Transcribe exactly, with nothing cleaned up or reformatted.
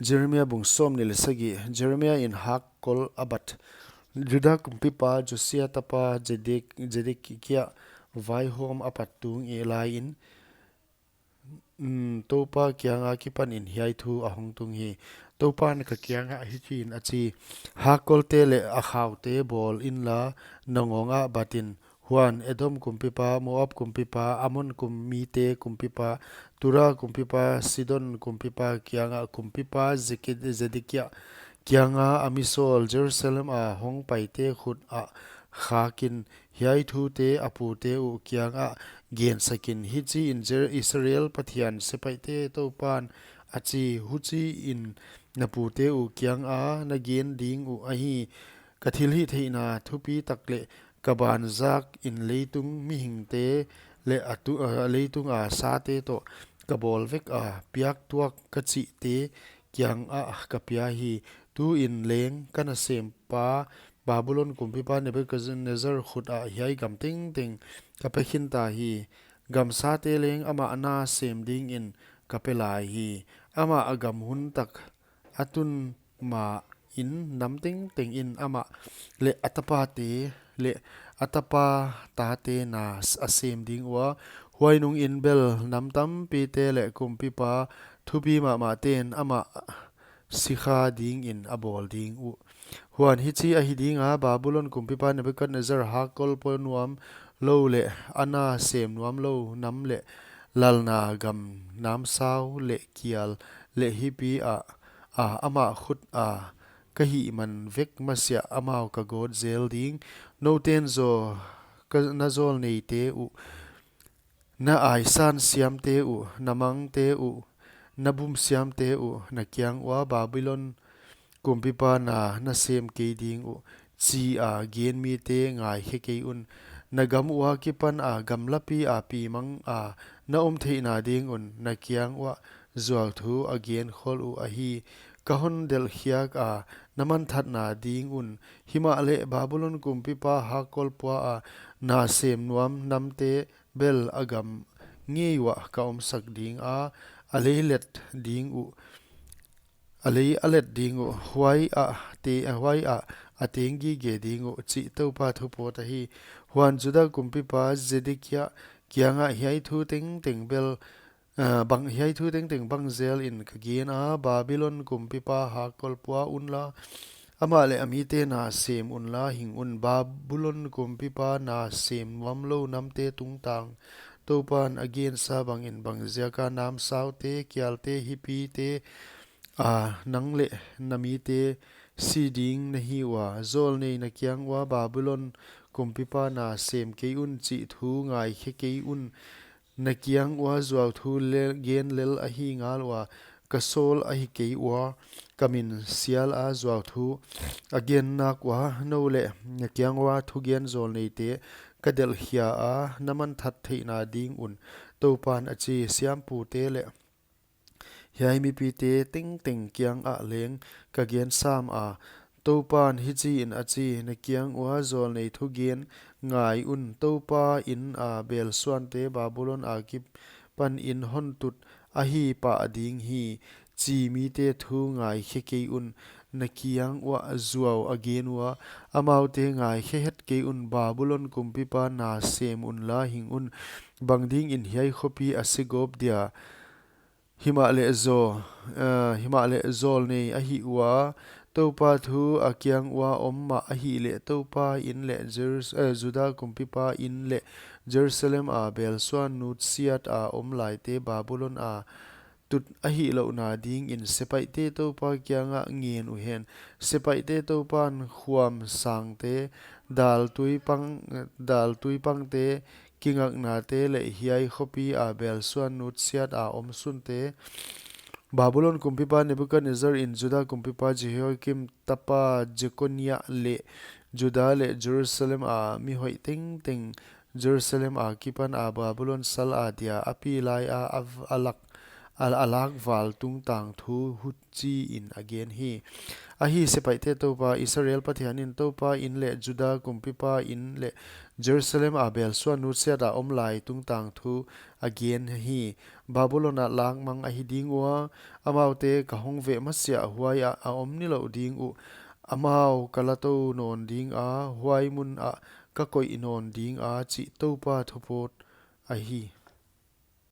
Jeremia bung sawmnih leh sagih. Jeremia in hakkol a bat. Juda kumpipa Josia tapa Zedek-, Zedekia vaihawm a pat tung i lai in, mm, Toupa kianga kipanin hiai thu a hong tung hi. Toupan ka kiangah hichiin a chi: Hakkolte leh a khaute bawl inla, na ngawngah batin. Huan Edom kumpipa, Moab kumpipa, Amon kum mite kumpipa, Tura kumpipa, Sidon kumpipa kiangah kumpipa Zeke-, Zedekia kianga a mi sawl Jerusalem a hong paite khut ah khakin, hiai thute a pute uh kiangah gensakin. Hichiin Jer-, Israel Pathian, sepaihte Toupan a chi: Huchiin na pute uh kianga na gen ding uh ahi: Ka thilhihtheihna thupitak leh ka banzak in leitung mihingte leh a tu-, a leitunga sate toh ka bawl vek a, piak tuak ka chihte kiangah ka pia hi. Tuin leng ka nasempa Babulon kumpipa Nebukadnezzar khut ah hiai gam tengteng ka pe khin ta hi. Gamsate leng amah na sem dingin ka pe lai hi. Amah a gam hun tak a tun main nam tengteng in amah leh a tapate leh a tapa tate na s-, a sem ding ua, huai nungin bel nam tampite leh kumpipa thupi mahmahte'n amah sikha dingin a bawl ding uh. Huan hichi ahi dinga, Babulon kumpipa Nebukadnezzar hakkol pua nuam lou leh a na sem nuam lou nam leh lalna gam, namsau leh kial leh hipi ah, a, amah khut a ka hihman vek masiah amau ka gawt zel ding. Nouten zaw ka, na zawlneite uh, na aisan siamte uh, na mangte uh, na bum siamte uh, na kiang ua Babulon kumpipa na na sem kei ding uh, chi a gen mite ngaikhe kei un. Na gam ua kipan a gamlapi a pimang a na om theihna ding un na kiang uah zuauthu a gen khol uh ahi. Ka hon delhkhiak a na manthatna ding un. Himahleh Babulon kumpipa hakkol pua a na sem nuam namte bel a gam ngei uah ka omsak ding a, a lei let ding uh, a lei a let ding uh, huai ah te, huai ah a teng gige ding uh, chih Toupa thu pawt ahi. Huan Juda kumpipa Zedekia kiangah hiai thu tengteng bel, ah, bang, hiai thu tengteng bang zelin ka gen a, Babulon kumpipa hakkol pua unla, amah leh a mite na sem unla hing un. Babulon kumpipa na sem nuam lou namte tungtang Toupan a gensa bangin, bang ziaka namsaute, kialte, hipite, a, nang leh na mite si ding na hi ua? Zawlnei na kiang ua Babulon kumpipa na sem kei un chih thu ngaikhe kei un. Na kiang ua zuauthu le-, gen lel ahi ngal ua, ka sawl ahi kei ua, ka min sial a zuauthu a gen nak ua, nou leh na kiang ua thugen zawlneite ka delhkhia a, na manthat theihna ding un, Toupan a chi. Siampute leh hiai mipite tengteng kiangah leng ka gen sam a, Toupan hichiin a chi: Na kiang ua zawlnei thugen ngai un, Toupa in a belsuante Babulon a kipanin hon tut ahi pah ding hi, chi mite thu ngaikhe kei un. Na kiang uah zuau a gen ua, amaute ngaikhe het kei un. Babulon kumpipa na sem unla hing un. Bang dingin hiai khopi a se gawp dia? Himahleh zaw, eh, himahleh zawlnei a hih ua, Toupa thu a kiang ua om mah a hih leh, Toupa in leh Jerus-, eh, Juda kumpipa in leh Jerusalem a belsuan nutsiat a om laite Babulon a tut a hihlouhna dingin sepaihte Toupa kiangah ngen uhen. Sepaihte Toupan khuam sangte, dal tuipang, dal tuipangte, kingaknate leh hiai khopi a belsuan nutsiat a om sunte, Babulon kumpipa Nebukadnezzar in Juda kumpipa Jehoiakim tapa Jekonia leh Juda leh Jerusalem a mi hoih tengteng, Jerusalem a kipan a Babulon sal a dia a pi lai a, a v-, a lak a, a lak val tungtang thu huchiin a gen hi. Ahi, Sepaihte Toupa, Israel Pathianin, Toupa in leh Juda kumpipa in leh Jerusalem a belsuan nutsiat a om lai tungtang thu a gen hi. Babulon ah lak mang ahi ding ua, amaute ka hong veh masiah huaiah a om nilouh ding uh. Amau ka la tou nawn dinga, huai mun ah ka koih nawn dinga, chih Toupa thupawt ahi.